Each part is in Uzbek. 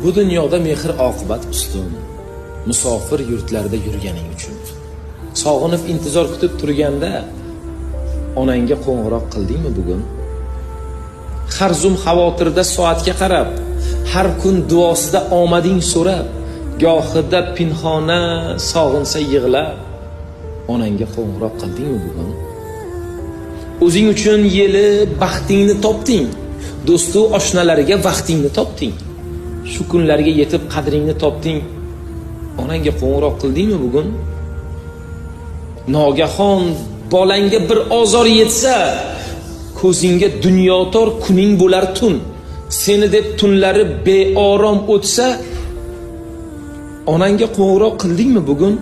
Bu dunyoda mehr oqibat ustun. Musofir yurtlarda yurganing uchun. Sog'inib intizor kutib turganda onangga qo'ng'iroq qildingmi bugun? Har zum xavotirda soatga qarab, har kun duosida omading so'rab, gohida pinhona sog'insa yig'lab, onangga qo'ng'iroq qildingmi bugun? O'zing uchun yelib baxtingni topding, do'stu oshnalariga vaqtingni topding. Shu kunlarga yetib qadringni topding. Onangga qo'ng'iroq qildingmi bugun? Nogahon bolangga bir ozor yetsa, ko'zingga dunyo tor, kuning bo'lar tun. Seni deb tunlari beorom o'tsa, onangga qo'ng'iroq qildingmi bugun?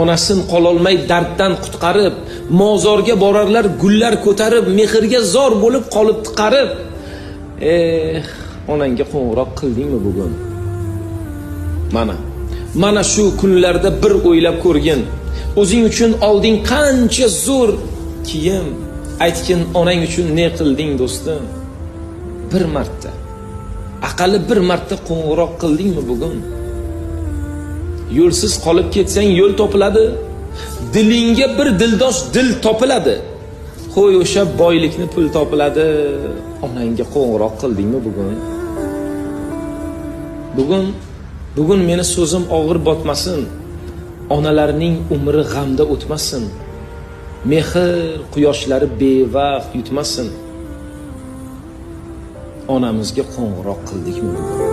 Onasin qololmay darddan qutqarib, mozorga borarlar gullar ko'tarib, mehrga zor bo'lib qolibdi qarib. Eh, onangga qo'ng'iroq qildingmi bugun? Mana shu kunlarda bir o'ylab ko'rgin. O'zing uchun olding qancha zo'r kiyim, aytgin onang uchun ne qilding do'stim? Bir marta, aqalli bir marta qo'ng'iroq qildingmi bugun? Yo'lsiz qolib ketsang yo'l topiladi. Dilingga bir dildosh dil topiladi. Qo'y o'sha boylikni pul topiladi. Onangga qo'ng'iroq qildingmi bugun? Bugun meni so'zim og'ir botmasin. Onalarning umri g'amda o'tmasin. Mehr quyoshlari bevaqt yutmasin. Onamizga qo'ng'iroq qildikmi bugun?